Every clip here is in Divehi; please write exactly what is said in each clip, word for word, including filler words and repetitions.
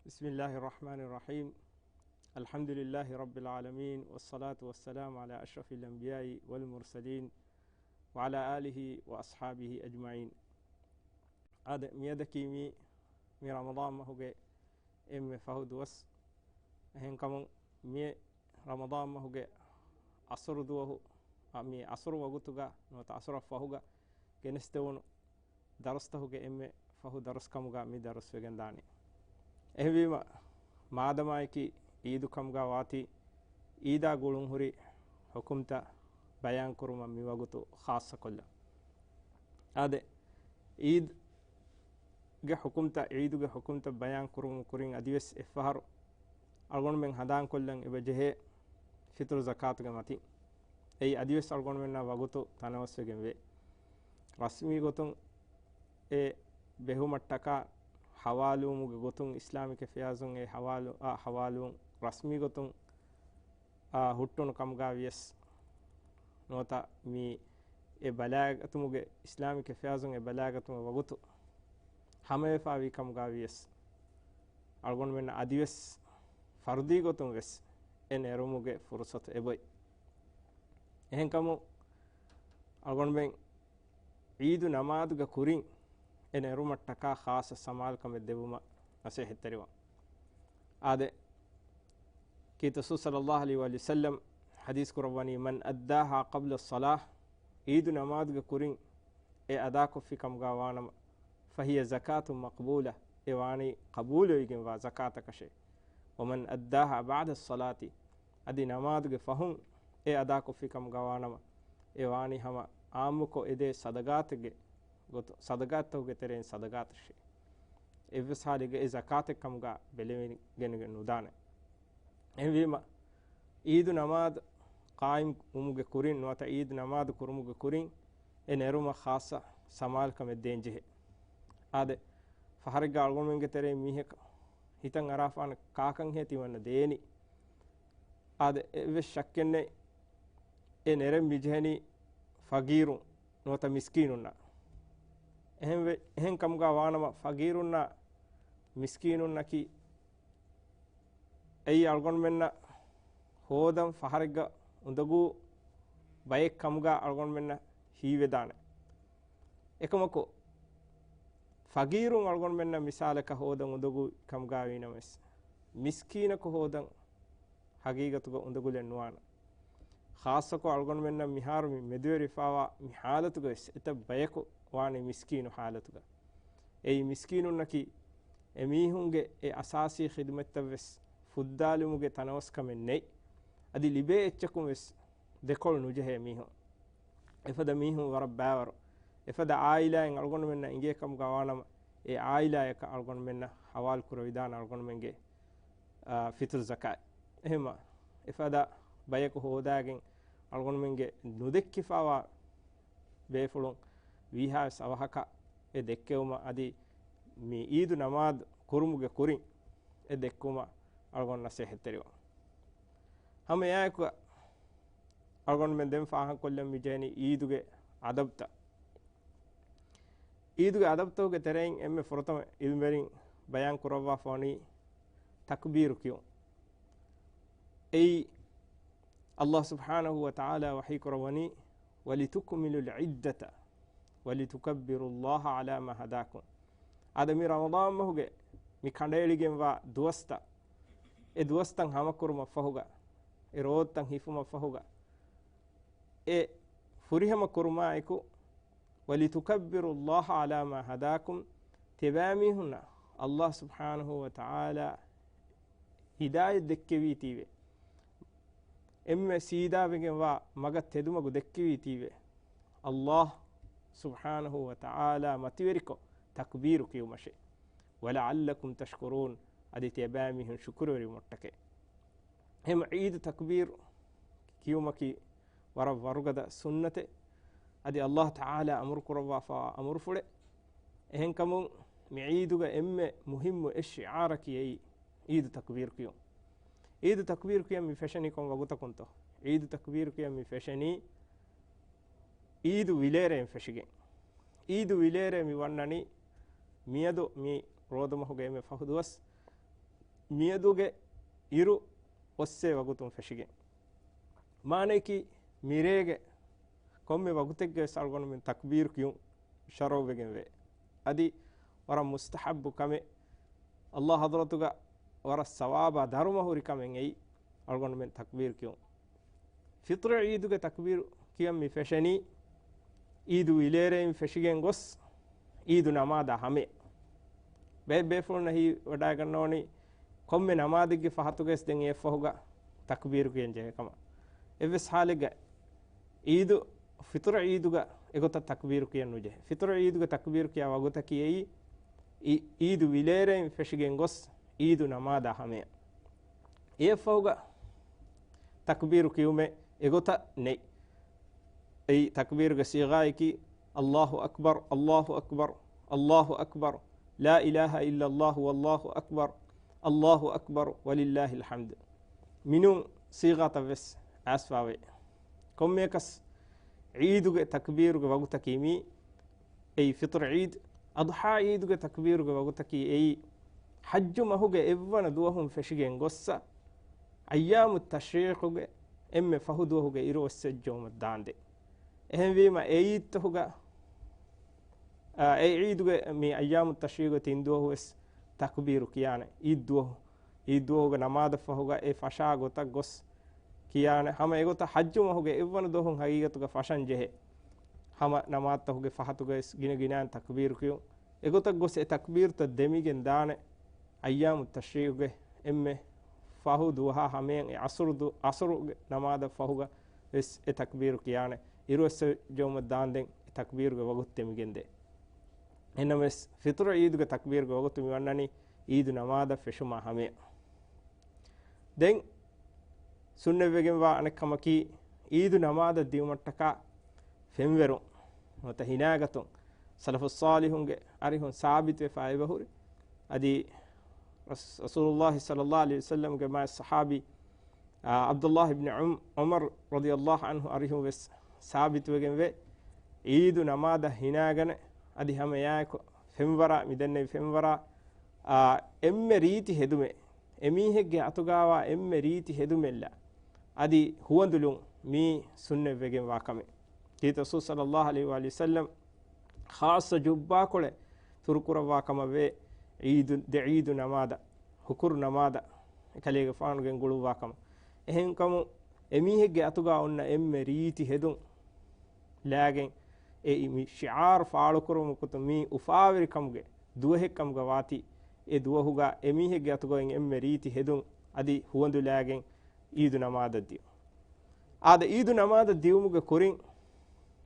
بسم الله الرحمن الرحيم. الحمد لله رب العالمين، والصلاة والسلام على أشرف الأنبياء والمرسلين، وعلى آله وأصحابه أجمعين. އާދެ، މިއަދަކީ މި، މި ރަމަޟާން މަހުގެ އެންމެ ފަހު ދުވަސް. އެހެންކަމުން މި ރަމަޟާން މަހުގެ އަސުރު ދުވަހު، އަ، މި އަސުރު ވަގުތުގަ ނުވަތަ އަސުރަށް ފަހުގަ ގެނެސްދެވުނު ދަރުސްތަކުގެ އެންމެ ފަހު ދަރުސް ކަމުގަ މި ދަރުސް ވެގެންދާނެ. އެހެންވީމަ، މާދަމާއެކީ އީދު ކަމުގަ ވާތީ، އީދާ ގުޅުންހުރި ޙުކުމްތައް ބަޔާން ކުރުމަށް މި ވަގުތު ޚާއްޞަކޮށްލަން. އާދެ، އީދުގެ ޙުކުމްތައް، އީދުގެ ޙުކުމްތައް ބަޔާން ކުރުމުގެ ކުރިން އަދިވެސް އެއްފަހަރު އަޅުގަނޑުމެން ހަނދާންކޮށްލަން އެބަ ޖެހޭ ފިތުރު ޒަކާތުގެ މަތިން. އެއީ އަދިވެސް އަޅުގަނޑުމެންނަށް ވަގުތު ތަނަވަސްވެގެން ވޭ. ރަސްމީ ގޮތުން އެ ބެހުމަށްޓަކާ ޙަވާލުވުމުގެ ގޮތުން އިސްލާމިކް އެފެއާޒުން އެ ޙަވާލު، އާ، ޙަވާލުވުން ރަސްމީ ގޮތުން، އާ، ހުއްޓުނު ކަމުގަ ވިޔަސް ނުވަތަ މި އެ ބަލާގަތުމުގެ، އިސްލާމިކް އެފެއާޒުން އެ ބަލާގަތުމުގެ ވަގުތު ހަމަވެފަ ވީ ކަމުގަ ވިޔަސް، އަޅުގަނޑުމެންނަށް އަދިވެސް ފަރުދީ ގޮތުން ވެސް އެ ނެރުމުގެ ފުރުޞަތު އެބޮތް. އެހެންކަމުން އަޅުގަނޑުމެން ޢީދު ނަމާދުގެ ކުރިން އެ ނެރުމަށްޓަކާ ޚާއްޞަ ސަމާލުކަމެއް ދެއްވުމަށް ނަސޭހަތްތެރިވަން. އާދެ، ކީރިތި ރަސޫލު ޞައްލައްލާހު ޢަލައިހި ވައަލިހި ވަސައްލަމް ޙަދީޘް ކުރައްވަނީ، "من أداها قبل الصلاة، ޢީދު ނަމާދުގެ ކުރިން އެ އަދާކޮށްފި ކަމުގަ ވާނަމަ، فهي زكاة مقبولة، އެ ވާނީ ޤަބޫލުވެގެންވާ ޒަކާތަކަށޭ. ومن أداها بعد الصلاة، އަދި ނަމާދުގެ ފަހުން އެ އަދާކޮށްފި ކަމުގަ ވާނަމަ، އެ ވާނީ ހަމަ ޢާއްމުކޮށް އެދޭ ޞަދަޤާތެއްގެ ގޮތު، ޞަދަޤާތްތަކުގެ ތެރެއިން ޞަދަޤާތަށޭ. އެއްވެސް ޙާލެއްގަ އެ ޒަކާތެއް ކަމުގަ ބެލެވިގެން ނުދާނެ. އެހެންވީމަ، ޢީދު ނަމާދު ޤާއިމް ވުމުގެ ކުރިން ނުވަތަ ޢީދު ނަމާދު ކުރުމުގެ ކުރިން އެ ނެރުމަށް ޚާއްޞަ ސަމާލުކަމެއް ދޭންޖެހޭ. އާދެ، ފަހަރެއްގަ އަޅުގަނޑުމެންގެ ތެރެއިން މީހަކަށް ހިތަށް އަރާފާނެ ކާކަންހޭ ތިމަންނަ ދޭނީ. އާދެ، އެއްވެސް ޝައްކެއްނެތް، އެ ނެރެން މިޖެހެނީ ފަގީރުން ނުވަތަ މިސްކީނުންނަށް. އެހެންވެ، އެހެން ކަމުގަ ވާނަމަ، ފަގީރުންނާ މިސްކީނުންނަކީ އެއީ އަޅުގަނޑުމެންނަށް ހޯދަން ފަހަރެއްގަ އުނދަގޫ ބައެއް ކަމުގަ އަޅުގަނޑުމެންނަށް ހީވެދާނެ. އެކަމަކު، ފަގީރުން އަޅުގަނޑުމެންނަށް މިސާލަކަށް ހޯދަން އުނދަގޫ ކަމުގަ ވީނަމަވެސް، މިސްކީނަކު ހޯދަން ހަގީގަތުގަ އުނދަގުލެއް ނުވާނެ. ޚާއްޞަކޮށް އަޅުގަނޑުމެންނަށް މިހާރު މި މެދުވެރިފާވާ މި ޙާލަތުގަ ވެސް އެތައް ބަޔަކު ވާނީ މިސްކީނު ޙާލަތުގަ. އެއީ މިސްކީނުންނަކީ އެމީހުންގެ އެ އަސާސީ ޚިދުމަތްތައް ވެސް ފުއްދާލުމުގެ ތަނަވަސްކަމެއް ނެތް. އަދި ލިބޭ އެއްޗަކުން ވެސް ދެކޮޅު ނުޖެހޭ މީހުން. އެފަދަ މީހުން ވަރަށް ބައިވަރު. އެފަދަ އާއިލާއެއް އަޅުގަނޑުމެންނަށް އިނގޭ ކަމުގަ ވާނަމަ، އެ އާއިލާޔަކަށް އަޅުގަނޑުމެންނަށް ޙަވާލު ކުރެވިދާނެ އަޅުގަނޑުމެންގެ، އާ، ފިތުރު ޒަކާތް. އެހެންމަ، އެފަދަ ބަޔަކު ހޯދާގެން އަޅުގަނޑުމެންގެ ނުދެއްކިފާވާ ބޭފުޅުން ވީހާވެސް އަވަހަކަށް އެ ދެއްކެވުމަށް އަދި މި ޢީދު ނަމާދު ކުރުމުގެ ކުރިން އެ ދެއްކުމަށް އަޅުގަނޑު ނަސޭހަތްތެރިވަން. ހަމަ އެއާއެކު އަޅުގަނޑުމެން ދެން ފާހަގަކޮށްލަން މިޖެހެނީ ޢީދުގެ އަދަބުތައް. ޢީދުގެ އަދަބުތަކުގެ ތެރެއިން އެންމެ ފުރަތަމަ ޢިލްމުވެރިން ބަޔާން ކުރައްވާފަ ވަނީ ތަކްބީރު ކިޔުން. އެއީ ﷲ ސުބްޙާނަހޫ ވަތަޢާލާ ވަޙީ ކުރައްވަނީ، "ولتكملوا العدة ولتكبروا الله على ما هداكم." އާދެ، މި ރަމަޟާން މަހުގެ މި ކަނޑައެޅިގެންވާ ދުވަސްތައް، އެ ދުވަސްތައް ހަމަކުރުމަށްފަހުގަ، އެ ރޯދަތައް ހިފުމަށްފަހުގަ، އެ ފުރިހަމަ ކުރުމާއެކު، "ولتكبروا الله على ما هداكم." ތިޔަބައިމީހުންނަށް ﷲ ސުބްޙާނަހޫ ވަތަޢާލާ ހިދާޔަތް ދެއްކެވީތީވެ، އެންމެ ސީދާވެގެންވާ މަގަށް ތެދުމަގު ދެއްކެވީތީވެ، ﷲ ސުބްޙާނަހޫ ވަތަޢާލާ މަތިވެރިކޮށް ތަކްބީރު ކިޔުމަށޭ. "ولعلكم تشكرون." އަދި ތިޔަބައިމީހުން ޝުކުރުވެރިވުމަށްޓަކައި. އެހެން ޢީދު ތަކްބީރު ކިޔުމަކީ ވަރަށް ވަރުގަދަ ސުންނަތެއް. އަދި ﷲ ތަޢާލާ އަމުރު ކުރައްވާފައިވާ އަމުރުފުޅެއް. އެހެންކަމުން މި ޢީދުގަ އެންމެ މުހިއްމު އެއް ޝިޢާރަކީ އެއީ ޢީދު ތަކްބީރު ކިޔުން. ޢީދު ތަކްބީރު ކިޔަން މި ފެށެނީ ކޮން ވަގުތަކުންތޯ؟ ޢީދު ތަކްބީރު ކިޔަން މި ފެށެނީ ޢީދު ވިލޭރޭން ފެށިގެން. ޢީދު ވިލޭރޭ މި ވަންނަނީ މިއަދު މި ރޯދަމަހުގެ އެންމެ ފަހު ދުވަސް. މިއަދުގެ އިރު އޮއްސޭ ވަގުތުން ފެށިގެން. މާނަޔަކީ މިރޭގެ ކޮންމެ ވަގުތެއްގެ ވެސް އަޅުގަނޑުމެން ތަކްބީރު ކިޔުން ޝަރުޢުވެގެންވޭ. އަދި ވަރަށް މުސްތަޙައްބު ކަމެއް، ﷲ ޙަޟްރަތުގަ ވަރަށް ސަވާބާ ދަރުމަ ހުރި ކަމެއް އެއީ އަޅުގަނޑުމެން ތަކްބީރު ކިޔުން. ފިޠުރު ޢީދުގެ ތަކްބީރު ކިޔަން މި ފެށެނީ، ޢީދު ވިލޭރެއިން ފެށިގެން ގޮސް، ޢީދު ނަމާދާ ހަމަޔަށް. ބޭ-، ބޭފުޅުންނަށް ހީވަޑައިގަންނަވަނީ، ކޮންމެ ނަމާދެއްގެ ފަހަތުގައިސް ދެން އެއަށްފަހުގަ ތަކްބީރު ކިޔަން ޖެހޭ ކަމަށް. އެއްވެސް ޙާލެއްގަ ޢީދު، ފިޠުރު ޢީދުގަ އެގޮތަށް ތަކްބީރު ކިޔަން ނުޖެހޭ. ފިޠުރު ޢީދުގެ ތަކްބީރު ކިޔާ ވަގުތަކީ އެއީ، ޢީ-، ޢީދު ވިލޭރެއިން ފެށިގެން ގޮސް، ޢީދު ނަމާދާ ހަމަޔަށް. އެއަށްފަހުގަ ތަކްބީރު ކިޔުމެއް އެގޮތަށް ނެތް. އެއީ ތަކްބީރުގެ ޞީޣާއަކީ، الله أكبر، الله أكبر، الله أكبر، لا إله إلا الله، والله أكبر، الله أكبر، ولله الحمد. މިނޫން ޞީޣާތައް ވެސް އައިސްފަވޭ. ކޮންމެއަކަސް ޢީދުގެ ތަކްބީރުގެ ވަގުތަކީ މީ، އެއީ ފިޠުރު ޢީދު. އަޟްޙާ ޢީދުގެ ތަކްބީރުގެ ވަގުތަކީ އެއީ، ޙައްޖު މަހުގެ އެއްވަނަ ދުވަހުން ފެށިގެން ގޮއްސަ، އައްޔާމު ތަޝްރީޤުގެ އެންމެ ފަހު ދުވަހުގެ އިރު އޮއްސެއްޖައުމަށް ދާންދެން. އެހެންވީމަ، އެ ޢީދުތަކުގަ، އާ، އެ ޢީދުގެ މި އައްޔާމު ތަޝްރީޤުގެ ތިން ދުވަހު ވެސް ތަކްބީރު ކިޔާނެ. ޢީދު ދުވަހު، ޢީދު ދުވަހުގެ ނަމާދަށްފަހުގަ އެ ފަށާ ގޮތަށް ގޮސް ކިޔާނެ. ހަމަ އެގޮތަށް ޙައްޖު މަހުގެ އެއްވަނަ ދުވަހުން ޙަޤީޤަތުގަ ފަށަން ޖެހޭ. ހަމަ ނަމާދުތަކުގެ ފަހަތުގައި ވެސް ގިނަ ގިނައިން ތަކްބީރު ކިޔުން. އެގޮތަށް ގޮސް އެ ތަކްބީރުތައް ދެމިގެން ދާނެ. އައްޔާމު ތަޝްރީޤުގެ އެންމެ ފަހު ދުވަހާ ހަމަޔަށް އެ ޢަޞްރު ދު-، ޢަޞްރުގެ ނަމާދަށް ފަހުގަ ވެސް އެ ތަކްބީރު ކިޔާނެ. އިރު އޮއްސެއްޖައުމަށް ދާންދެން އެ ތަކްބީރުގެ ވަގުތު ދެމިގެންދޭ. އެހެންނަމަވެސް، ފިޠުރު ޢީދުގެ ތަކްބީރުގެ ވަގުތު މި ވަންނަނީ ޢީދު ނަމާދަށް ފެށުމާ ހަމަޔަށް. ދެން ސުންނަތްވެގެންވާ އަނެއް ކަމަކީ، ޢީދު ނަމާދަށް ދިއުމަށްޓަކާ ފެންވެރުން ނުވަތަ ހިނާގަތުން. ސަލަފުއްޞާލިޙުންގެ އަރިހުން ސާބިތުވެފަ އެބަހުރި. އަދި ރަސް-، ރަސޫލުﷲ ޞައްލަﷲ ޢަލައިހި ވަސައްލަމްގެ މާތް ޞަޙާބީ، އާ، ޢަބްދުﷲ ބިން ޢުމް-، ޢުމަރު ރަޟިޔަﷲ ޢަންހު އަރިހުން ވެސް ސާބިތުވެގެންވޭ، ޢީދު ނަމާދަށް ހިނާގަނެ، އަދި ހަމަ އެއާއެކު ފެންވަރާ، މި ދެންނެވި ފެންވަރާ، އާ، އެންމެ ރީތި ހެދުމެއް، އެމީހެއްގެ އަތުގާވާ އެންމެ ރީތި ހެދުމެއްލަ، އަދި ހުވަނދުލުން މީ ސުންނަތްވެގެންވާ ކަމެއް. ކީރިތި ރަސޫލު ޞައްލަﷲ ޢަލައިހި ވައަލިހި ވަސައްލަމް ޚާއްޞަ ޖުއްބާކޮޅެއް ތުރުކުރައްވާ ކަމަށް ވޭ، ޢީދު، ދެ ޢީދު ނަމާދަށް، ހުކުރު ނަމާދަށް އެކަލޭގެފާނު ގެންގުޅުއްވާ ކަމަށް. އެހެންކަމުން، އެމީހެއްގެ އަތުގާ އޮންނަ އެންމެ ރީތި ހެދުން ލާގެން، އެ މި ޝިޢާރު ފާޅުކުރުމުގެ ގޮތުން މީ އުފާވެރިކަމުގެ ދުވަހެއް ކަމުގަ ވާތީ، އެ ދުވަހުގަ އެމީހެއްގެ އަތުގައި އެންމެ ރީތި ހެދުން އަދި ހުވަނދު ލާގެން ޢީދު ނަމާދަށް ދިޔުން. އާދަ، ޢީދު ނަމާދަށް ދިޔުމުގެ ކުރިން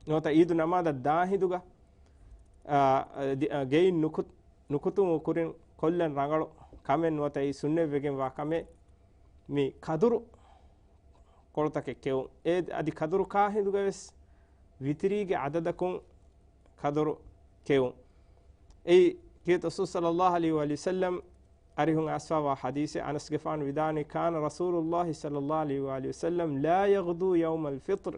ނުވަތަ ޢީދު ނަމާދަށް ދާ ހިނދުގަ، އާ، ދި-، އާ، ގެއިން ނުކު-، ނުކުތުމުގެ ކުރިން ކޮށްލަން ރަނގަޅު ކަމެއް ނުވަތަ އެއީ ސުންނަތްވެގެންވާ ކަމެއް، މި ކަދުރު ކޮޅުތަކެއް ކެއުން. އެ އަދި ކަދުރު ކާ ހިނދުގަ ވެސް ވިތިރީގެ އަދަދަކުން ކަދުރު ކެއުން. އެއީ ކީރިތި ރަސޫލު ޞައްލަﷲ ޢަލައިހި ވައަލިހި ވަސައްލަމް އަރިހުން އައިސްފަވާ ޙަދީޘެއް، އަނަސްގެފާނު ވިދާޅުވި، كان رسول الله صلى الله عليه وآله وسلم لا يغدو يوم الفطر.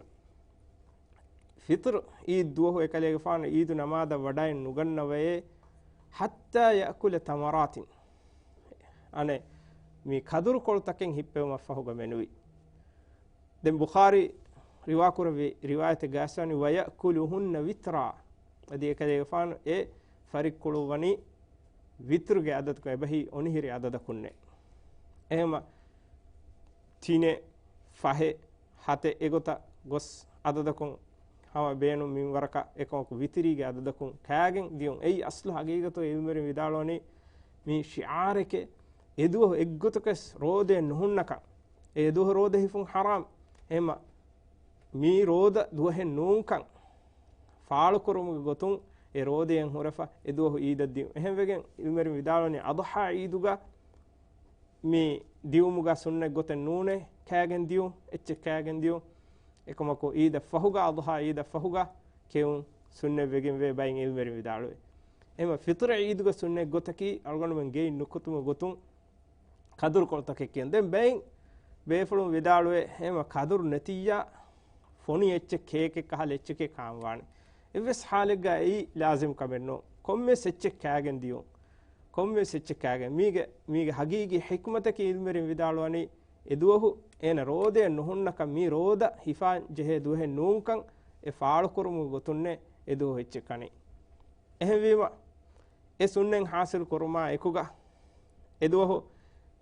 ފިޠުރު ޢީދު ދުވަހު އެކަލޭގެފާނު ޢީދު ނަމާދަށް ވަޑައެއް ނުގަންނަވައޭ، حتى يأكل تمرات. އަނެއް، މި ކަދުރު ކޮޅުތަކެއް ހިއްޕެވުމަށްފަހުގަ މެނުވީ. ދެން ބުޚާރީ ރިވާކުރެއްވި ރިވާޔަތެއްގަ އައިސްވަނީ، ويأكلهن وترا. އަދި އެކަލޭގެފާނު އެ ފަރިއްކުޅުއްވަނީ ވިތުރުގެ އަދަދަކުން، އެބަހީ އޮނިހިރި އަދަދަކުންނޭ. އެހެމަ ތިނެއް، ފަހެއް، ހަތެއް އެގޮތަށް ގޮސް އަދަދަކުން ހަމަ ބޭނުން މިންވަރަކަށް އެކަމަކު ވިތިރީގެ އަދަދަކުން ކާގެން ދިޔުން. އެއީ އަސްލު ހަގީގަތު އިލްމުވެރިން ވިދާޅުވަނީ މި ޝިޢާރެކޭ. އެދުވަހު އެއްގޮތަކަސް ރޯދައެއް ނުހުންނަކަން. އެ ދުވަހު ރޯދަ ހިފުން ޙަރާމް. އެހެމަ މީ ރޯދަ ދުވަހެއް ނޫންކަން ފާޅުކުރުމުގެ ގޮތުން އެ ރޯދައެއް ހުރެފަ އެ ދުވަހު ޢީދަށް ދިޔުން. އެހެންވެގެން އިލްމުވެރިން ވިދާޅުވަނީ އަޟްޙާ ޢީދުގަ މި ދިޔުމުގަ ސުންނަތް ގޮތެއް ނޫނޭ ކާގެން ދިޔުން، އެއްޗެއް ކާގެން ދިޔުން. އެކަމަކު ޢީދަށް ފަހުގަ، އަޟްޙާ ޢީދަށް ފަހުގަ ކެއުން ސުންނަތްވެގެންވޭ ބައިން އިލްމުވެރިން ވިދާޅުވޭ. އެހެމަ ފިޠުރު ޢީދުގެ ސުންނަތް ގޮތަކީ އަޅުގަނޑުމެން ގެއިން ނުކުތުމުގެ ގޮތުން ކަދުރު ކޮޅުތަކެއް ކިޔަން. ދެން ބައިން ބޭފުޅުން ވިދާޅުވޭ، އެހެމަ ކަދުރު ނެތިއްޔާ ފޮނި އެއްޗެއް ކޭކެއް ކަހަލަ އެއްޗެކޭ ކާންވާނެ. އެއްވެސް ޙާލެއްގަ އެއީ ލާޒިމް ކަމެއް ނޫން. ކޮންމެސް އެއްޗެއް ކާގެން ދިޔުން. ކޮންމެވެސް އެއްޗެއްކާގެން މީގެ، މީގެ ހަގީގީ ޙިކްމަތަކީ އިލްމުވެރިން ވިދާޅުވަނީ، އެ ދުވަހު އޭނަ ރޯދައެއް ނުހުންނަކަން، މީ ރޯދަ ހިފާން ޖެހޭ ދުވަހެއް ނޫންކަން އެ ފާޅުކުރުމުގެ ގޮތުންނޭ އެ ދުވަހު އެއްޗެއް ކަނީ. އެހެންވީމަ، އެ ސުންނަތް ޙާޞިލް ކުރުމާ އެކުގަ، އެ ދުވަހު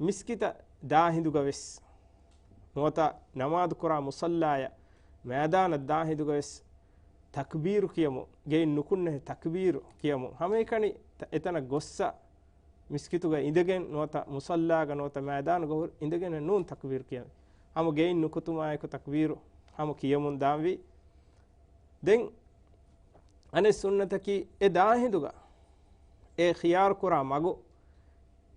މިސްކިތަށް ދާ ހިނދުގަ ވެސް ނުވަތަ ނަމާދު ކުރާ މުޞައްލާއަށް މައިދާނަށް ދާ ހިނދުގަ ވެސް ތަކްބީރު ކިޔަމުން، ގެއިން ނުކުންނަހެ ތަކްބީރު ކިޔަމުން، ހަމައެކަނި ތަ-، އެތަނަށް ގޮއްސަ މިސްކިތުގަ އިނދެގެން ނުވަތަ މުޞައްލާގަ ނުވަތަ މައިދާނުގަ ހުރި އިނދެގެން ނޫން ތަކްބީރު ކިޔަން. ހަމަ ގެއިން ނުކުތުމާއެކު ތަކްބީރު ހަމަ ކިޔަމުން ދާންވީ. ދެން އަނެއް ސުންނަތަކީ އެ ދާ ހިނދުގަ އެ ޚިޔާރު ކުރާ މަގު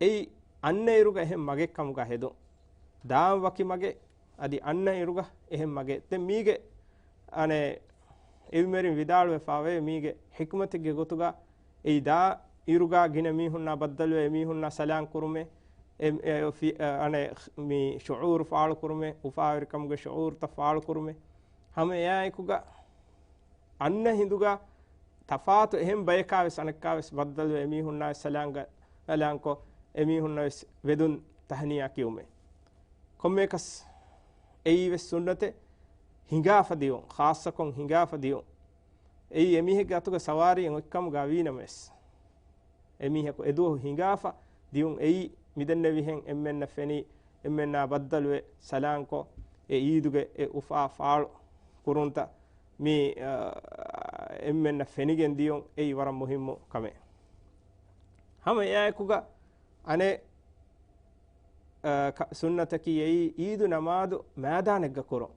އެއީ އަންނައިރުގަ އެހެން މަގެއް ކަމުގަ ހެދުން. ދާން ވަކި މަގެއް، އަދި އަންނައިރުގަ އެހެން މަގެއް. ދެން މީގެ އަނެއް އިލްމުވެރިން ވިދާޅުވެފާވޭ މީގެ ޙިކްމަތެއްގެ ގޮތުގަ އެއީ ދާ އިރުގަ ގިނަ މީހުންނާ ބައްދަލުވެ އެމީހުންނާ ސަލާން ކުރުމެއް، އެ، އެ، ފި-، އަނެއް މި ޝުޢޫރު ފާޅު ކުރުމެއް، އުފާވެރިކަމުގެ ޝުޢޫރުތައް ފާޅު ކުރުމެއް، ހަމަ އެއާއެކުގަ އަންނަ ހިނދުގަ ތަފާތު އެހެން ބަޔަކާވެސް އަނެއްކާވެސް ބައްދަލުވެ އެމީހުންނާ ސަލާންގަ-، ސަލާންކޮށް އެމީހުންނަށް ވެސް ވެދުން ތަހްނިޔާ ކިޔުމެއް. ކޮންމެއަކަސް އެއީވެސް ސުންނަތެއް ހިނގާފަ ދިޔުން، ޚާއްޞަކޮށް ހިނގާފަ ދިޔުން. އެއީ އެމީހެއްގެ އަތުގަ ސަވާރީއެއް އޮތްކަމުގަ ވީނަމަވެސް، އެމީހަކު އެދުވަހު ހިނގާފަ ދިޔުން އެއީ މިދެންނެވިހެން އެންމެންނަށް ފެނީ، އެންމެންނާ ބައްދަލުވެ ސަލާންކޮށް، އެ އީދުގެ އެ އުފާ ފާޅު ކުރުންތައް މި، އަ، އެންމެންނަށް ފެނިގެން ދިޔުން އެއީ ވަރަށް މުހިއްމު ކަމެއް. ހަމަ އެއާއެކުގަ އަނެއް، އަ، ކަ-، ސުންނަތަކީ އެއީ އީދު ނަމާދު މައިދާނެއްގަ ކުރުން.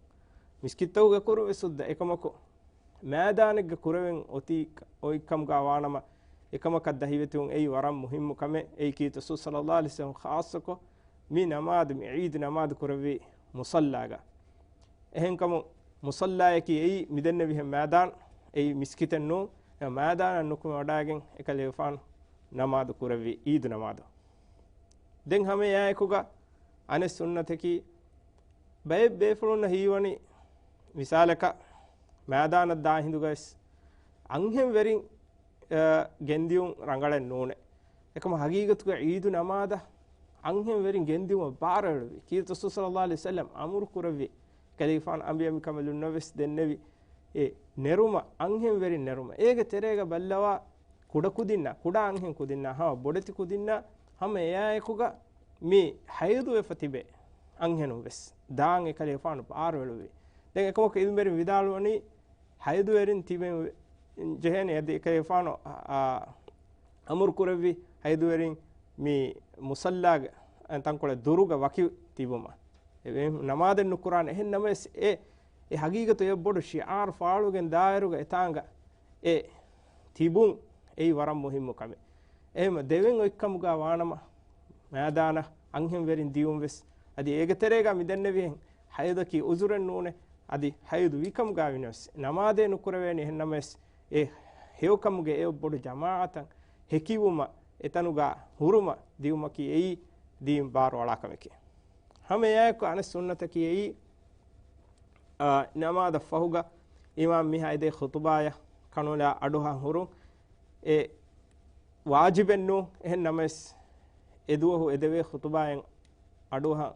މިސްކިތްތަކުގަ ކުރުން ވެސް ހުއްދަ އެކަމަކު، މައިދާނެއްގަ ކުރެވެން އޮތީ، އޮތްކަމުގަ ވާނަމަ، އެކަމަކަށް ދަހިވެތިވުން އެއީ ވަރަށް މުހިއްމު ކަމެއް. އެއީ ކީރިތި ރަސޫލު ޞައްލައްލާހު ޢަލައިހި ވަސައްލަމަ ޚާއްޞަކޮށް މި ނަމާދު، މި އީދު ނަމާދު ކުރެއްވީ މުޞައްލާގަ. އެހެންކަމުން މުޞައްލާއަކީ އެއީ މިދެންނެވިހެން މައިދާން، އެއީ މިސްކިތެއް ނޫން. މައިދާނަށް ނުކުމެ ވަޑައިގެން އެކަލޭގެފާނު ނަމާދު ކުރެއްވީ އީދު ނަމާދު. ދެން ހަމަ އެއާއެކުގަ އަނެއް ސުންނަތަކީ، ބައެއް ބޭފުޅުންނަށް ހީވަނީ މިސާލަކަށް މައިދާނަށް ދާ ހިނދުގަވެސް އަންހެން ވެރިން، އަ، ގެންދިޔުން ރަނގަޅެއް ނޫނޭ. އެކަމަ ހަގީގަތުގަ އީދު ނަމާދަށް އަންހެން ވެރިން ގެންދިއުމަށް ބާރުއެޅުއްވި. ކީރިތި ރަސޫލު ޞައްލައްލާހު ޢަލައިހި ވަސައްލަމަ އަމުރު ކުރެއްވި. ކަލޭގެފާނު އަނބިޔަމިކަނބަލުންނަށް ވެސް ދެންނެވި އެ ނެރުމަށް، އަންހެން ވެރިން ނެރުމަށް. އޭގެ ތެރޭގަ ބައްލަވާ ކުޑަކުދިންނާ، ކުޑަ އަންހެން ކުދިންނާ ހަމަ ބޮޑެތި ކުދިންނާ ހަމަ އެއާއެކުގަ މި ހައިޟުވެފަ ތިބޭ އަންހެނުން ވެސް ދާން އެކަލޭގެފާނު ބާރުއެޅުއްވި. ދެން އެކަމަކު އިލްމުވެރިން ވިދާޅުވަނީ، ހައިޟުވެރިން ތިބެން ޖެހޭނެ އަދި އެކަލޭގެފާނު، އާ، އަމުރު ކުރެއްވި ހައިޟުވެރިން މި މުޞައްލާގެ ތަންކޮޅެއް ދުރުގަ ވަކި ތިބުމަށް. އެ ނަމާދެއް ނުކުރާނެ. އެހެން ނަމަވެސް އެ، އެ ހަގީގަތު އެ ބޮޑު ޝިޢާރު ފާޅުވެގެން ދާއިރުގަ އެތާނގަ އެ ތިބުން އެއީ ވަރަށް މުހިއްމު ކަމެއް. އެހެން ދެވެން އޮތްކަމުގަ ވާނަމަ، މައިދާނަށް އަންހެން ވެރިން ދިޔުން ވެސް، އަދި އޭގެ ތެރޭގަ މިދެންނެވިހެން ހައިޟަކީ ޢުޛުރެއް ނޫނޭ، އަދި ހައިޟު ވީކަމުގަ ވިޔަސް ނަމާދެއް ނުކުރެވޭނެ. އެހެން ނަމަވެސް އެ ހެޔޮކަމުގެ އެ ބޮޑު ޖަމާޢަތަށް ހެކިވުމަށް އެތަނުގަ ހުރުމަށް ދިޔުމަކީ އެއީ ދީން ބާރުއަޅާ ކަމެކޭ. ހަމަ އެއާއެކު އަނެއް ސުންނަތަކީ އެއީ، އާ، ނަމާދަށް ފަހުގަ އިމާމް މި ހައިދޭ ޚުޠުބާޔަށް ކަނުލާ އަޑުއަހަން ހުރުން އެ ވާޖިބެއް ނޫން. އެހެން ނަމަވެސް އެ ދުވަހު އެ ދެވޭ ޚުޠުބާއިން އަޑުއަހަން،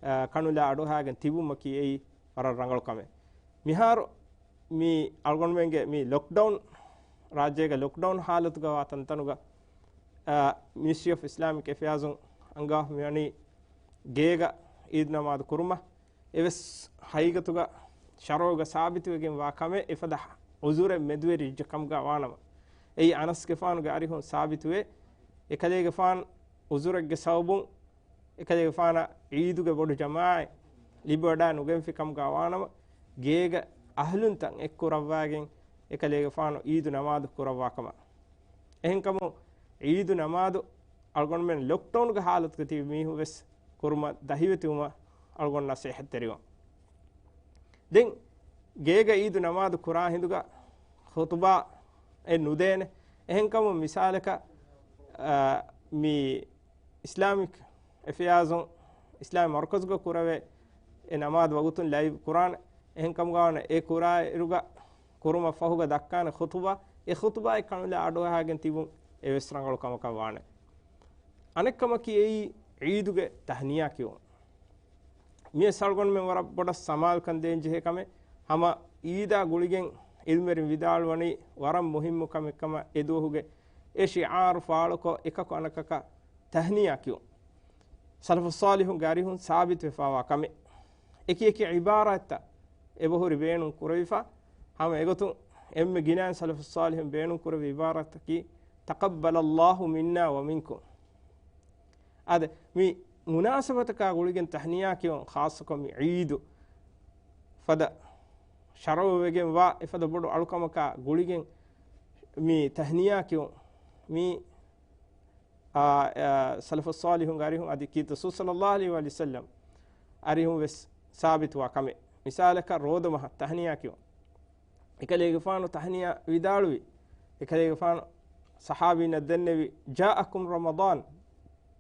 އާ، ކަނުލާ އަޑުއަހާގެން ތިބުމަކީ އެއީ ވަރަށް ރަނގަޅު ކަމެއް. މިހާރު މި އަޅުގަނޑުމެންގެ މި ލޮކްޑައުން، ރާއްޖޭގެ ލޮކްޑައުން ހާލަތުގަ ވާ ތަންތަނުގަ، އާ، މިނިސްޓްރީ އޮފް އިސްލާމިކް އެފެއާޒުން އަންގާ މިވަނީ ގޭގަ އީދު ނަމާދު ކުރުމަށް. އެވެސް ހަގީގަތުގަ ޝަރުޢުގަ ސާބިތުވެގެން ވާ ކަމެއް. އެފަދަ ޢުޛުރެއް މެދުވެރިއްޖެ ކަމުގަ ވާނަމަ، އެއީ އަނަސްގެފާނުގެ އަރިހުން ސާބިތުވޭ. އެކަލޭގެފާނު ޢުޛުރެއްގެ ސަބަބުން އެކަލޭގެފާނަށް ޢީދުގެ ބޮޑު ޖަމާޢަތް ލިބިވަޑައި ނުގެންފި ކަމުގަ ވާނަމަ، ގޭގަ އަހްލުންތައް އެއްކުރައްވާގެން އެކަލޭގެފާނު ޢީދު ނަމާދު ކުރައްވާ ކަމަށް. އެހެންކަމުން ޢީދު ނަމާދު އަޅުގަނޑުމެން ލޮކްޑައުންގެ ހާލަތުގަ ތިބި މީހުން ވެސް ކުރުމަށް ދަހިވެތިވުމަށް އަޅުގަނޑު ނަސޭހަތްތެރިވަން. ދެން ގޭގަ ޢީދު ނަމާދު ކުރާ ހިނދުގަ ޚުޠުބާ އެއް ނުދޭނެ. އެހެންކަމުން މިސާލަކަށް، އާ، މި އިސްލާމިކް އެފެއާޒުން އިސްލާމިކް މަރުކަޒުގަ ކުރެވޭ އެ ނަމާދު ވަގުތުން ލައިވް ކުރާނެ. އެހެންކަމުގަ ވާނެ އެ ކުރާ އިރުގަ ކުރުމަށް ފަހުގަ ދައްކާނެ ޚުޠުބާ، އެ ޚުޠުބާއެއް ކަނުލާ އަޑުއަހާގެން ތިބުން އެވެސް ރަނގަޅު ކަމަކަށް ވާނެ. އަނެއްކަމަކީ އެއީ ޢީދުގެ ތަހްނިޔާ ކިޔުން. މިޔަސް އަޅުގަނޑުމެން ވަރަށް ބޮޑަށް ސަމާލުކަން ދޭން ޖެހޭ ކަމެއް. ހަމަ ޢީދާ ގުޅިގެން ޢިލްމުވެރިން ވިދާޅުވަނީ ވަރަށް މުހިއްމު ކަމެއް ކަމަށް އެ ދުވަހުގެ އެ ޝިޢާރު ފާޅުކޮށް އެކަކު އަނެކަކަށް ތަހްނިޔާ ކިޔުން. ސަލަފުއްޞާލިޙުންގެ އަރިހުން ސާބިތުވެފާވާ ކަމެއް. އެކި އެކި ޢިބާރާތްތައް އެބަހުރި ބޭނުން ކުރެވިފަ. ހަމަ އެގޮތުން އެންމެ ގިނައިން ސަލަފުއްޞާލިޙުން ބޭނުން ކުރެއްވި ޢިބާރާތަކީ، "تقبل الله منا ومنكم." އާދެ، މި މުނާސަބަތަކާ ގުޅިގެން ތަހްނިޔާ ކިޔުން، ޚާއްޞަކޮށް މި ޢީދު ފަދަ ޝަރުޢުވެގެން ވާ އެފަދަ ބޮޑު އަޅުކަމަކާ ގުޅިގެން މި ތަހްނިޔާ ކިޔުން، މި، އާ، އާ، ސަލަފުއްޞާލިޙުންގެ އަރިހުން އަދި ކީރިތި ރަސޫލު ޞައްލައްލާހު ޢަލައިހި ވަސައްލަމް އަރިހުން ވެސް ސާބިތުވާ ކަމެއް. މިސާލަކަށް ރޯދަ މަހަށް ތަހްނިޔާ ކިޔުން. އެކަލޭގެފާނު ތަހްނިޔާ ވިދާޅުވި، އެކަލޭގެފާނު ޞަޙާބީންނަށް ދެންނެވި، "جاءكم رمضان."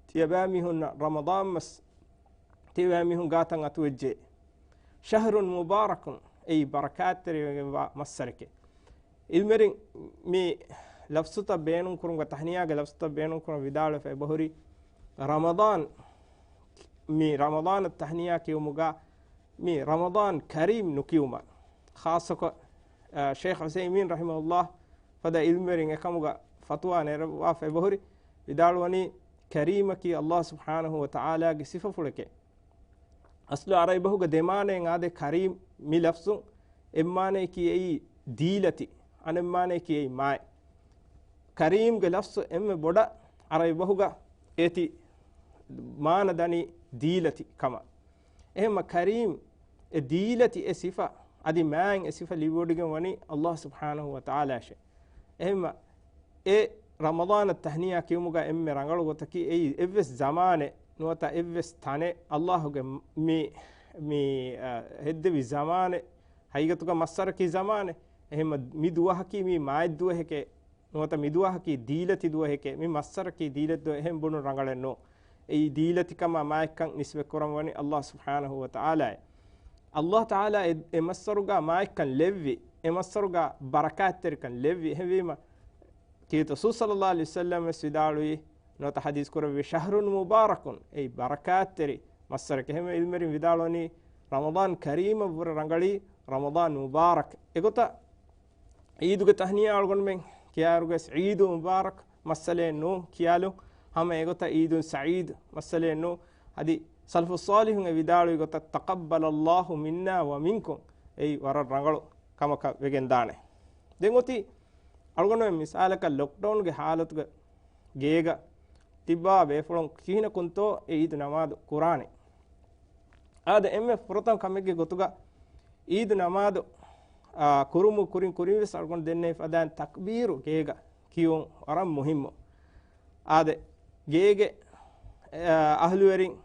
ތިޔަބައިމީހުންނަށް ރަމަޟާން މަސް ތިޔަބައިމީހުން ގާތަށް އަތުވެއްޖެ. "شهر مبارك." އެއީ ބަރަކާތްތެރިވެގެންވާ މައްސަރެކެ. ޢިލްމުވެރިން މި ލަފްޒުތައް ބޭނުންކުރުމުގަ، ތަހްނިޔާގެ ލަފްޒުތައް ބޭނުންކުރުމަށް ވިދާޅުވެފަ އެބަހުރި، ރަމަޟާން، މި ރަމަޟާނަށް ތަހްނިޔާ ކިޔުމުގަ މި ރަމަޟާން ކަރީމް ނުކިޔުމަށް. ޚާއްޞަކޮށް، އަ، ޝޭޚް ޢުސައިމީން ރަޙިމަހުﷲ ފަދަ ޢިލްމުވެރިން އެކަމުގަ ފަތުވާ ނެރެއްވާފަ އެބަހުރި، ވިދާޅުވަނީ، ކަރީމަކީ ﷲ ސުބްޙާނަހޫ ވަތަޢާލާގެ ސިފަފުޅެކޭ. އަސްލު ޢަރަބި ބަހުގަ ދެ މާނައެއް އާދޭ ކަރީމް މި ލަފްޒުން. އެއްމާނަޔަކީ އެއީ ދީލަތި، އަނެއްމާނަޔަކީ އެއީ މާތް. ކަރީމްގެ ލަފްޒު އެންމެ ބޮޑަށް ޢަރަބި ބަހުގަ އޭތި މާނަ ދަނީ ދީލަތި ކަމަށް. އެހެންމަ ކަރީމް އެ ދީލަތި އެ ސިފަ، އަދި މާތް އެ ސިފަ ލިބިވޮޑިގެން ވަނީ ﷲ ސުބްޙާނަހޫ ވަތަޢާލާއަށޭ. އެހެންމަ އެ ރަމަޟާނަށް ތަހްނިޔާ ކިޔުމުގަ އެންމެ ރަނގަޅު ގޮތަކީ އެއީ އެއްވެސް ޒަމާނެއް ނުވަތަ އެއްވެސް ތަނެއް ﷲ ގެ މި، މި، އަ، ހެއްދެވި ޒަމާނެއް، ހަގީގަތުގަ މައްސަރަކީ ޒަމާނެއް. އެހެންމަ މި ދުވަހަކީ މީ މާތް ދުވަހެކޭ، ނުވަތަ މި ދުވަހަކީ ދީލަތި ދުވަހެކޭ، މި މައްސަރަކީ ދީލަތި ދުވަހެއް، އެހެން ބުނުން ރަނގަޅެއް ނޫން. އެއީ ދީލަތިކަމާ މާތްކަން ނިސްބަތްކުރަން ވަނީ ﷲ ސުބްޙާނަހޫ ވަތަޢާލާއަށް. ﷲ ތަޢާލާ އެ، އެ މައްސަރުގަ މާތްކަން ލެއްވި، އެ މައްސަރުގަ ބަރަކާތްތެރިކަން ލެއްވި. އެހެންވީމަ، ކީރިތި ރަސޫލު ޞައްލައްލާހު ޢަލައިހި ވަސައްލަމް ވެސް ވިދާޅުވީ، ނުވަތަ ޙަދީޘް ކުރެއްވި، "شهر مبارك." އެއީ ބަރަކާތްތެރި މައްސަރެކޭ. އެހެންވެ ޢިލްމުވެރިން ވިދާޅުވަނީ، ރަމަޟާން ކަރީމަށްވުރެ ރަނގަޅީ ރަމަޟާން މުބާރަކް. އެގޮތަށް ޢީދުގެ ތަހްނިޔާ އަޅުގަނޑުމެން ކިޔާއިރުގަސް ޢީދު މުބާރަކް މައްސަލައެއް ނޫން ކިޔާލުން. ހަމަ އެގޮތަށް ޢީދު ސަޢީދު މައްސަލައެއް ނޫން. އަދި ސަލަފުއް ޞާލިޙުން އެ ވިދާޅުވި ގޮތަށް، "تقبل الله منا ومنكم." އެއީ ވަރަށް ރަނގަޅު ކަމަކަށް ވެގެންދާނެ. ދެން އޮތީ އަޅުގަނޑުމެން މިސާލަކަށް ލޮކްޑައުންގެ ޙާލަތުގަ ގޭގަ ތިއްބާ ބޭފުޅުން ކިހިނަކުންތޯ އެ ޢީދު ނަމާދު ކުރާނެ؟ އާދެ، އެންމެ ފުރަތަމަ ކަމެއްގެ ގޮތުގަ ޢީދު ނަމާދު، އާ، ކުރުމު ކުރިން ކުރިން ވެސް އަޅުގަނޑު ދެންނެވި ފަދައިން ތަކްބީރު ގޭގަ ކިޔުން ވަރަށް މުހިއްމު. އާދެ، ގޭގެ، އާ، އަހްލުވެރިން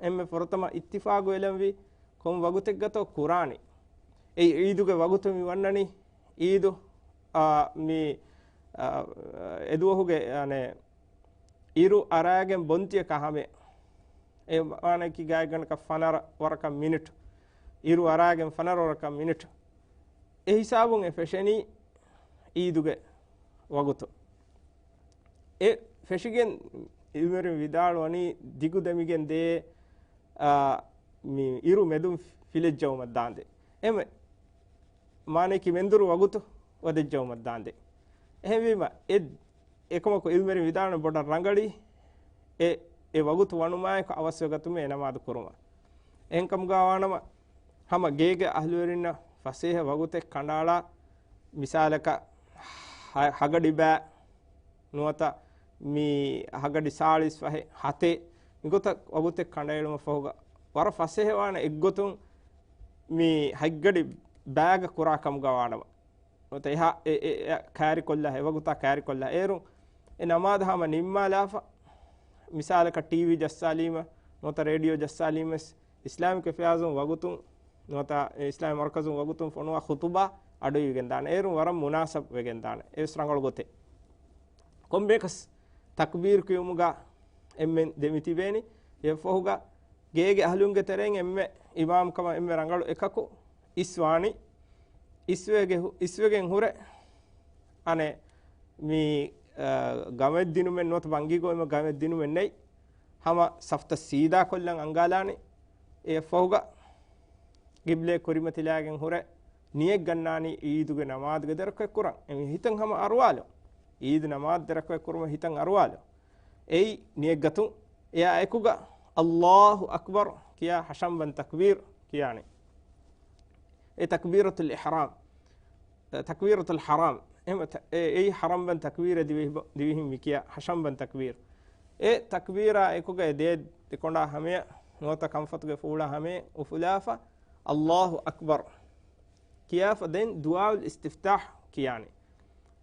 އެންމެ ފުރަތަމަ އިއްތިފާގު އެޅަންވީ ކޮން ވަގުތެއްގަތޯ ކުރާނީ. އެއީ ޢީދުގެ ވަގުތު މި ވަންނަނީ. ޢީދު، އާ، މި، އާ، އެދުވަހުގެ، އަނެ، އިރު އަރާގެން ބޮންތިއަކާ ހަމަޔަށް. އެ މާނައަކީ ގާތްގަނޑަކަށް ފަނަރަ ވަރަކަށް މިނިޓު. އިރު އަރާގެން ފަނަރަ ވަރަކަށް މިނިޓު. އެ ހިސާބުން އެ ފެށެނީ ޢީދުގެ ވަގުތު. އެ ފެށިގެން ޢިލްމުވެރިން ވިދާޅުވަނީ ދިގު ދެމިގެން ދޭ، އާ، މި އިރު މެދުން ފިލެއްޖައުމަށް ދާންދެން. އެމެ މާނައަކީ މެންދުރު ވަގުތު ވަދެއްޖައުމަށް ދާންދެން. އެހެންވީމަ، އެ އެކަމަކު ޢިލްމުވެރިން ވިދާޅުވަނީ ބޮޑަށް ރަނގަޅީ އެ، އެ ވަގުތު ވަނުމާއެކު އަވަސްވެގަތުމެއް އެ ނަމާދު ކުރުމަށް. އެހެންކަމުގަ ވާނަމަ، ހަމަ ގޭގެ އަހްލުވެރިންނަށް ފަސޭހަ ވަގުތެއް ކަނޑައަޅާ، މިސާލަކަށް ހަ-، ހަގަޑި ބައި ނުވަތަ މި ހަގަޑި ސާޅީސް ފަހެއް ހަތެއް، މިގޮތަށް ވަގުތެއް ކަނޑައެޅުމަށް ފަހުގަ ވަރަށް ފަސޭހަވާނެ އެއްގޮތުން މި ހަތްގަޑި ބައިގަ ކުރާ ކަމުގަ ވާނަމަ. ނުވަތަ އެހާ، އެ، އެ، އެ ކައިރިކޮށްލާ، އެ ވަގުތާ ކައިރިކޮށްލާ. އޭރުން އެ ނަމާދު ހަމަ ނިންމާލާފަ، މިސާލަކަށް ޓީވީ ޖައްސާލީމަ، ނުވަތަ ރޭޑިއޯ ޖައްސާލީމަ ވެސް، އިސްލާމިކް އެފެއާޒުން ވަގުތުން، ނުވަތަ އިސްލާމިކް މަރުކަޒުން ވަގުތުން ފޮނުވާ ޚުތުބާ އަޑުއިވިގެން ދާނެ. އޭރުން ވަރަށް މުނާސަބް ވެގެން ދާނެ. އެވެސް ރަނގަޅު ގޮތެއް. ކޮންމެއަކަސް ތަކްބީރު ކިޔުމުގަ އެންމެން ދެމިތިބޭނީ. އެއަށްފަހުގަ ގޭގެ އަހްލުންގެ ތެރެއިން އެންމެ އިމާމްކަމަށް އެންމެ ރަނގަޅު އެކަކު އިސްވާނީ. އިސްވެގެ-، އިސްވެގެން ހުރެ، އަނެއް މި، އަ، ގަމެއް ދިނުމެއް ނުވަތަ ބަންގީގަ އެންމެ ގަމެއް ދިނުމެއް ނެތް. ހަމަ ސަފްތައް ސީދާ ކޮށްލަން އަންގާލާނީ. އެއަށްފަހުގަ ގިބްލޭ ކުރިމަތިލާގެން ހުރެ ނިޔަތް ގަންނާނީ އީދުގެ ނަމާދުގެ ދެރަކުވެ ކުރަން. އެ ހިތަށް ހަމަ އަރުވާލު. އީދު ނަމާދު ދެރަކުވެ ކުރުމަށް ހިތަށް އަރުވާލު. އެއީ ނިޔަތްގަތުން. އެއާ އެކުގަ އައްލާހު އަކްބަރު ކިޔާ ހަށަނބަން ތަކްބީރު ކިޔާނެ. އެ ތަކްބީރަތުލް އިޙްރާމް، ތަކްބީރަތުލް ޙަރާމް. އެހެން ތަ-، އެ-، އެއީ ޙަރަނބަން ތަކްބީރަށް ދިވެހި-، ދިވެހިން މިކިޔާ ހަށަނބަން ތަކްބީރު. އެ ތަކްބީރާ އެކުގަ އެ ދޭ ދެކޮނޑާ ހަމަޔަށް ނުވަތަ ކަންފަތުގެ ފޫޅާ ހަމަޔަށް އުފުލާފަ، އައްލާހު އަކްބަރު ކިޔާފަ ދެން ދުޢާއުލް އިސްތިފްތާޙް ކިޔާނެ.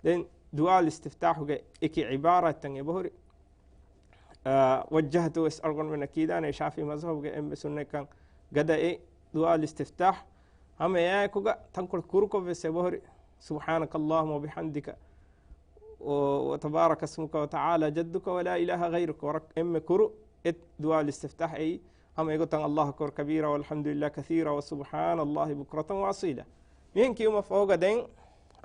ދެން ދުޢާއުލް އިސްތިފްތާޙުގެ އެކި ޢިބާރާތްތައް އެބަހުރި. އާ، ވައްޖަހްތު ވެސް އަޅުގަނޑުމެންނަށް ކީދާނެ، ޝާފިޢީ މަޒްހަބުގެ އެންމެ ސުންނަތްކަން ގަދަ އެއް ދުޢާއުލް އިސްތިފްތާޙް. ހަމަ އެއާއެކުގަ ތަންކޮޅު ކުރުކޮށް ވެސް އެބަހުރި، سبحانك اللهم وبحمدك، و-، وتبارك اسمك وتعالى جدك ولا إله غيرك، ވަރަށް އެންމެ ކުރު އެއް ދުޢާއުލް އިސްތިފްތާޙް އެއީ. ހަމަ އެގޮތަށް الله أكبر كبيرا والحمد لله كثيرا وسبحان الله بكرة وأصيلا. މިހެން ކިޔުމަށް ފަހުގަ ދެން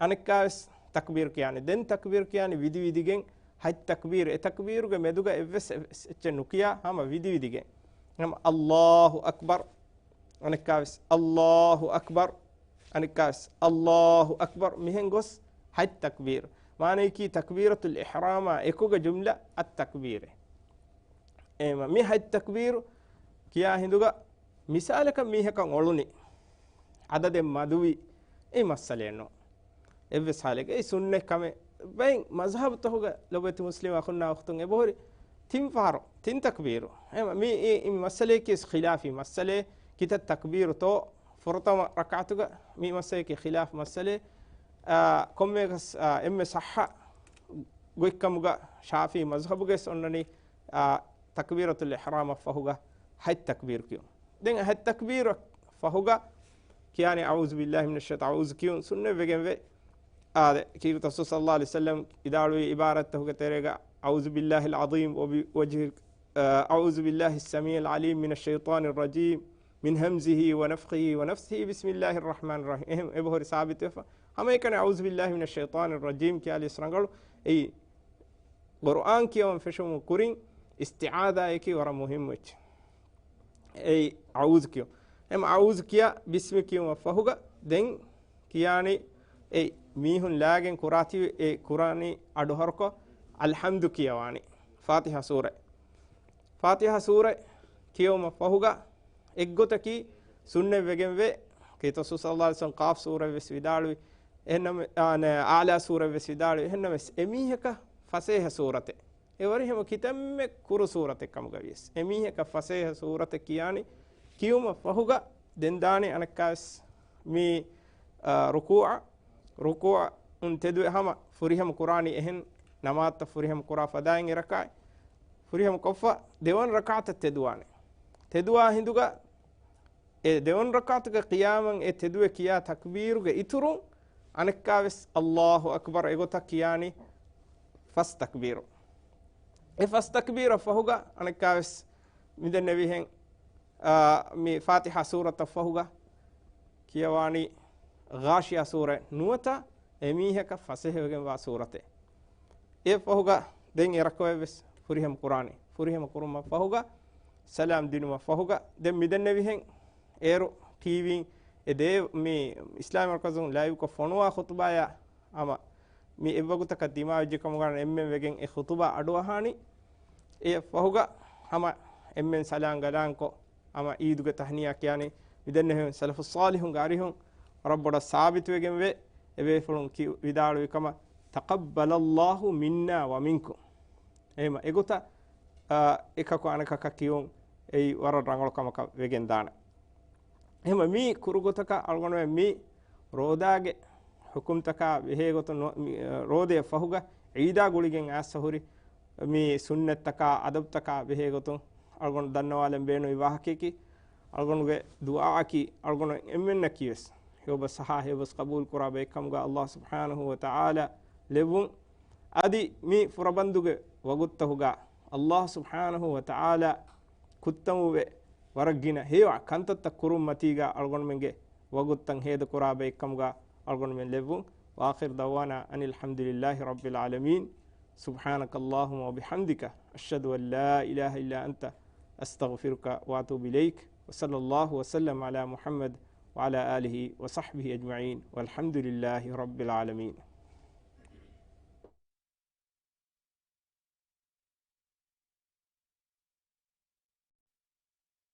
އަނެއްކާވެސް ތަކްބީރު ކިޔާނެ. ދެން ތަކްބީރު ކިޔާނެ ވިދި ވިދިގެން ހަތް ތަކްބީރު. އެ ތަކްބީރުގެ މެދުގަ އެއްވެސް އެއް-، އެއްޗެއް ނުކިޔާ ހަމަ ވިދި ވިދިގެން. ހަމަ الله أكبر، އަނެއްކާވެސް الله أكبر، އަނެއްކާވެސް الله أكبر، މިހެން ގޮސް ހަތް ތަކްބީރު. މާނަޔަކީ ތަކްބީރަތުލް އިޙްރާމާ އެކުގަ ޖުމްލަ އައްތަކްބީރޭ. އެހެންވީމަ މި ހަތް ތަކްބީރު ކިޔާ ހިނދުގަ މިސާލަކަށް މީހަކަށް އޮޅުނީ އަދަދެއް މަދުވި، އެއީ މައްސަލައެއް ނޫން. އެއްވެސް ހާލެއްގަ އެއީ ސުންނަތް ކަމެއް. ބައެއް މަޒްހަބުތަކުގަ ލޮބުވެތި މުސްލިމް އަޚުންނާ އުޚްތުން އެބަހުރި ތިން ފަހަރު، ތިން ތަކްބީރު. އެހެންވީމަ މި، އެ، މި މައްސަލަޔަކީ ވެސް ޚިލާފީ މައްސަލައެއް. ކިތައް ތަކްބީރުތޯ ފުރަތަމަ ރަކާތުގަ، މި މައްސަލަޔަކީ ޚިލާފު މައްސަލައެއް. އާ، ކޮންމެއަކަސް، އާ، އެންމެ ޞައްޙަ ގޮތްކަމުގަ ޝާފިޢީ މަޒްހަބުގަ ވެސް އޮންނަނީ، އާ، ތަކްބީރަތުލް އިޙްރާމަށް ފަހުގަ ހަތް ތަކްބީރު ކިޔުން. ދެން ހަތް ތަކްބީރަށް ފަހުގަ ކިޔާނެ أعوذ بالله من الشيطان، އައޫޒު ކިޔުން ސުންނަތް ވެގެންވޭ. އާދެ، ކީރިތި ރަސޫލު ޞައްލަﷲ ޢަލައިހި ވަސައްލަމް ވިދާޅުވި ޢިބާރާތްތަކުގެ ތެރޭގަ أعوذ بالله العظيم وبوجهه، އާ، أعوذ بالله السميع العليم من الشيطان الرجيم من همزه ونفخه ونفثه بسم الله الرحمن الرحيم. އެހެން އެބަހުރި ސާބިތުވެފަ. ހަމައެކަނި أعوذ بالله من الشيطان الرجيم ކިޔާލިޔަސް ރަނގަޅު. އެއީ ޤުރުއާން ކިޔަވަން ފެށުމުގެ ކުރިން އިސްތިޢާޛާއަކީ ވަރަށް މުހިއްމު އެއްޗެއް. އެއީ އައޫޒު ކިޔުން. އެމަ އައޫޒު ކިޔާ ބިސްމި ކިޔުމަށް ފަހުގަ ދެން ކިޔާނީ އެ މީހުން ލާގެން ކުރާތީ އެ ކުރާނީ އަޑުހަރުކޮށް އަލްޙަމްދު ކިޔަވާނީ ފާތިޙާ ސޫރަ. ފާތިޙާ ސޫރަ ކިޔެވުމަށް ފަހުގަ އެއްގޮތަކީ ސުންނަތް ވެގެންވޭ. ކީރިތި ރަސޫލު ޞައްލަﷲ ޢަލައިހި ވަސައްލަމް ޤާފް ސޫރަ ވެސް ވިދާޅުވި. އެހެންނަމަ، އާ، ނަ-، އަޢުލާ ސޫރަ ވެސް ވިދާޅުވި. އެހެންނަމަވެސް އެމީހަކަށް ފަސޭހަ ސޫރަތެއް. އެ ވަރި ހަމަ ކިތަންމެ ކުރު ސޫރަތެއް ކަމުގަ ވިޔަސް. އެމީހަކަށް ފަސޭހަ ސޫރަތެއް ކިޔާނީ ކިޔުމަށް ފަހުގަ ދެން ދާނީ އަނެއްކާވެސް މި، އާ، ރުކޫޢަށް، ރުކޫޢަށް ތެދުވެ ހަމަ ފުރިހަމަ ކުރާނީ އެހެން ނަމާދުތައް ފުރިހަމަ ކުރާ ފަދައިން އެ ރަކާތް ފުރިހަމަ ކޮށްފަ ދެވަނަ ރަކާތަށް ތެދުވާނެ. ތެދުވާ ހިނދުގަ އެ ދެވަނަ ރަކާތުގެ ޤިޔާމަށް އެ ތެދުވެ ކިޔާ ތަކްބީރުގެ އިތުރުން އަނެއްކާވެސް އައްލާހު އަކްބަރު އެގޮތަށް ކިޔާނީ ފަސް ތަކްބީރު. އެ ފަސް ތަކްބީރަށް ފަހުގަ އަނެއްކާވެސް މިދެންނެވިހެން، އާ، މި ފާތިޙާ ސޫރަތަށް ފަހުގަ ކިޔަވާނީ ޣާޝިޔާ ސޫރަ ނުވަތަ އެމީހަކަށް ފަސޭހަވެގެންވާ ސޫރަތެއް. އެ ފަހުގަ ދެން އެ ރަކުޢަތްވެސް ފުރިހަމަ ކުރާނީ. ފުރިހަމަ ކުރުމަށް ފަހުގަ ސަލާމް ދިނުމަށް ފަހުގަ ދެން މިދެންނެވިހެން އޭރު ޓީވީން އެ ދޭ މި އިސްލާމީ މަރުކަޒުން ލައިވްކޮށް ފޮނުވާ ޚުޠުބާޔާ ހަމަ މި އެއްވަގުތަކަށް ދިމާވެއްޖެ ކަމުގަ އެންމެން ވެގެން އެ ޚުޠުބާ އަޑުއަހާނީ. އެ ފަހުގަ ހަމަ އެންމެން ސަލާން ގަލާންކޮށް، ހަމަ އީދުގެ ތަހްނިޔާ ކިޔާނީ. މިދެންނެވިހެން ސަލަފުއް ޞާލިޙުންގެ އަރިހުން ވަރަށް ބޮޑަށް ސާބިތުވެގެންވޭ. އެބޭފުޅުން ކި-، ވިދާޅުވި ކަމަށް، تقبل الله منا ومنكم. އެހެން އެގޮތަށް، އާ، އެކަކު އަނެކަކަށް ކިޔުން އެއީ ވަރަށް ރަނގަޅު ކަމަކަށް ވެގެންދާނެ. އެހެން މި ކުރު ގޮތަކަށް އަޅުގަނޑުމެން މި ރޯދާގެ ޙުކުމްތަކާ ބެހޭގޮތުން ނު-، މި، އަ، ރޯދަޔަށް ފަހުގަ ޢީދާ ގުޅިގެން އައިސް ހުރި މި ސުންނަތްތަކާ، އަދަބުތަކާ ބެހޭގޮތުން އަޅުގަނޑު ދަންނަވާލަން ބޭނުންވި ވާހަކަޔަކީ، އަޅުގަނޑުގެ ދުޢާއަކީ އަޅުގަނޑު އެންމެންނަކީވެސް ހެޔޮބަސް ހަ-، ހެޔޮބަސް ޤަބޫލު ކުރާ ބައެއްކަމުގަ ﷲ ސުބްޙާނަހޫ ވަތަޢާލާ ލެއްވުން. އަދި މި ފުރަބަންދުގެ ވަގުތުތަކުގަ ﷲ ސުބްޙާނަހޫ ވަތަޢާލާ ކުއްތަންވެ ވަރަށް ގިނަ ހެޔޮ ކަންތައްތައް ކުރުން މަތީގަ އަޅުގަނޑުމެންގެ ވަގުތުތައް ހޭދަކުރާ ބައެއްކަމުގަ އަޅުގަނޑުމެން ލެއްވުން. وآخر دعوانا أن الحمد لله رب العالمين. سبحانك اللهم وبحمدك، أشهد أن لا إله إلا أنت، أستغفرك وأتوب إليك. وصلى الله وسلم على محمد وعلى آله وصحبه أجمعين، والحمد لله رب العالمين.